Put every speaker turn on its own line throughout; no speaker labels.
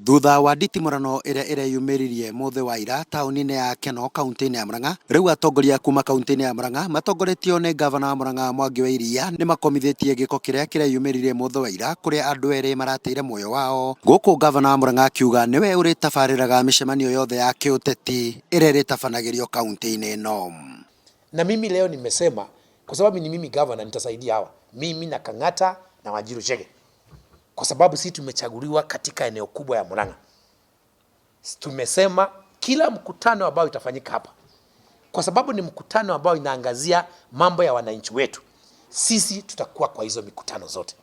Thutha wa nditimũrano ĩrĩa ĩreyumĩririe mũthĩ wa ira taũni-inĩ ya Kenol kaunti-inĩ ya Murang'a, rĩu atongoria kuma kaunti-inĩ ya Murang'a matongoretio nĩ ngavana wa Murang'a Mwangi wa Iria nĩ makomithĩtie gĩko kĩrĩa kĩreyumĩririe mũthĩ wa ira kũrĩa andũ erĩ marateire muoyo wao. Gũkũ ngavana wa Murang'a akiuga nĩwe ũrĩtabarĩraga mĩcemanio yothe ya kĩũteti ĩrĩa ĩrĩtabanagĩrio kaunti-inĩ ĩno.
Na mimi leo nimesema kwa sababu ni mimi governor nitasaidia hawa, mimi na Kang'ata na Wanjiru Chege, kwa sababu sisi tumechaguliwa katika eneo kubwa ya Murang'a. Tumesema kila mkutano ambao itafanyika hapa, kwa sababu ni mkutano ambao inaangazia mambo ya wananchi wetu, sisi tutakuwa kwa hizo mikutano zote.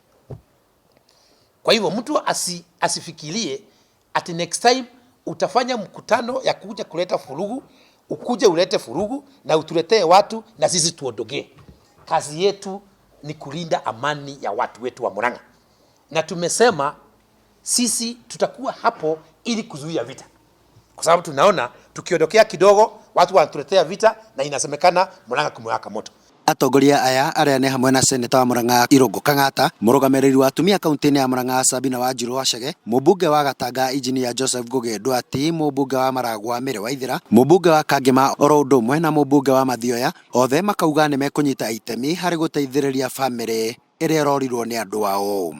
Kwa hivyo mtu asifikirie ati next time utafanya mkutano ya kuja kuleta furugu, ukuje ulete furugu na utuletee watu na sisi tuondogee. Kazi yetu ni kulinda amani ya watu wetu wa Murang'a, na tumesema sisi tutakuwa hapo ili kuzuia vita, kwa sababu tunaona tukiondokea kidogo watu wanatuletea vita na inasemekana Murang'a kumewaka moto.
Atongoria aya arĩa nĩ hamwe na seneta wa Murang'a Irũngũ Kang'ata, mũrũgamĩrĩri wa atumia kaunti-inĩ ya Murang'a Sabina Wanjiru Wachege, mũmbunge wa Gatanga Injinia Joseph Ngũgĩ Nduati, mũmbunge wa Maragwa Mary Waithera, mũmbunge wa Kangema oro ũndũ ũmwe na mũmbunge wa Mathioya, othe makauga nĩ mekũnyita itemi harĩ gũteithĩrĩria bamĩrĩ ĩrĩa ĩrorirwo nĩ andũ ao.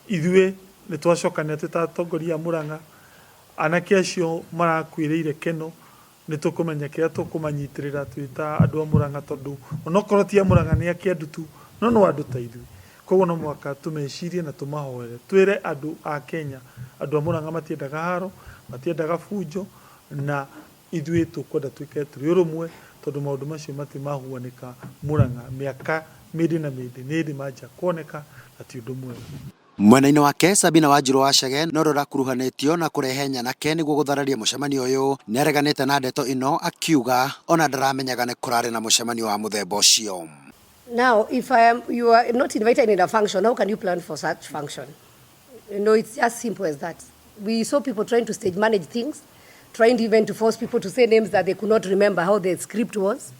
Ithuĩ nĩ twacokania twĩ ta atongoria a Murang'a, anake acio marakuĩrĩire Keno, nĩ tũkũmenya kĩrĩa tũkũmanyitĩrĩra twĩ ta andũ a Murang'a, tondũ onokorwo ti a Murang'a nĩ a Kĩandu tu, no no andũ ta ithuĩ. Koguo no mũhaka tũmecirie na tũmahoere, twĩre andũ a Kenya, andũ a Murang'a matiendaga haro, matiendaga bunjo, na ithuĩ tũkwenda tuikare tũrĩ ũrũmwe, tondũ maũndũ macio matimahuanĩka Murang'a mĩaka mĩndĩ na mĩndĩ, nĩ hĩndĩ manjia kuoneka na ti ũndũ mwega.
Mwena-inĩ wake Sabina Wanjiru Wachege na ũrĩa ũrakuruhanĩtio na kũrehe nyanake nĩguo gũthararia mũcemanio ũyũ nĩareganĩte na ndeto ĩno akiuga ona ndaramenyaga nĩ kũrarĩ na mũcemanio wa mũthemba ũcio.
Now, if you are not invited in a function, how can you plan for such function? It's just simple as that. We saw people trying to stage manage things, trying even to force people to say names that they could not remember how the script was.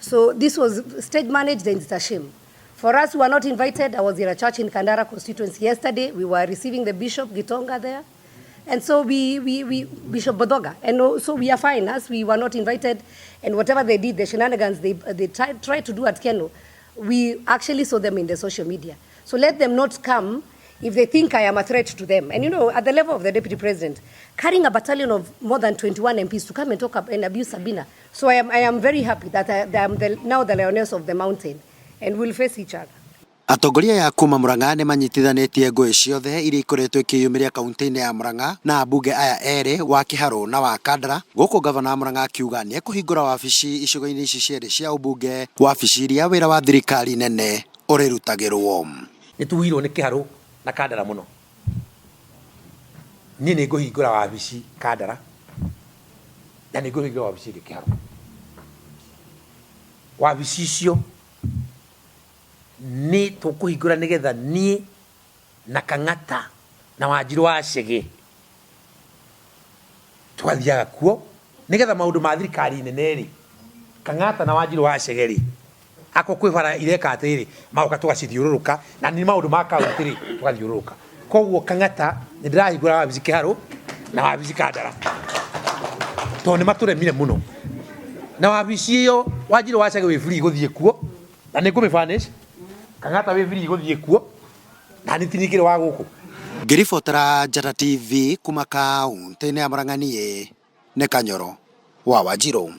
So this was stage managed and it's a shame. For us who are not invited, I was in a church in Kandara constituency yesterday. We were receiving the Bishop Gitonga there. And so we Bishop Bodoga. And so we are fine as we were not invited. And whatever they did, the shenanigans they tried to do at Keno, we actually saw them in the social media. So let them not come if they think I am a threat to them. And at the level of the deputy president, carrying a battalion of more than 21 MPs to come and talk up and abuse Sabina. So I am very happy that I am now the lioness of the mountain and we'll face each other.
Atongoria aya kuma Murang'a nĩ manyitithanĩtie ngũĩ ciothe iria ikoretwo ikĩyumĩria kaunti-inĩ ya Murang'a na ambunge aya erĩ wa Kiharu na wa Kandara, gũkũ gavana wa Murang'a akiuga nĩ ekũhingũra wabici icigo-inĩ ici cierĩ cia ũmbunge, wabici iria wĩra wa thirikari nene ũrĩrutagĩrwo.
Nĩ tuirwo nĩ Kiharu na Kandara mũno. Niĩ nĩ ngũhingũra wabici Kandara na nĩ ngũhingũra wabici ĩngĩ Kiharu. Wabici icio nĩ tũkũhingũra nĩgetha niĩ na Kang'ata na Wanjiru wa Chege tũgathiaga kuo nĩgetha maũndũ ma thirikari nene rĩ, Kang'ata na Wanjiru wa Chege rĩ, akorwo kwĩ bara ireka atĩrĩ, magoka tũgacithiũrũrũka, na nĩ maũndũ ma kaunti rĩ, tũgathiũrũrũka. Koguo Kang'ata nĩ ndĩrahingũra wabici Kiharu na wabici Kandara, tondũ nĩ matũremire mũno. Na wabici ĩyo Wanjiru wa Chege wĩ free gũthiĩ kuo na nĩ ngũmĩ furnish. Kang'ata wĩ free gũthiĩ kuo na nĩ tiningĩrĩ wa gũkũ.
Ngĩribotera Njata TV kuma kaunti-inĩ ya Murang'a, niĩ nĩ Kanyoro wa Wanjiru.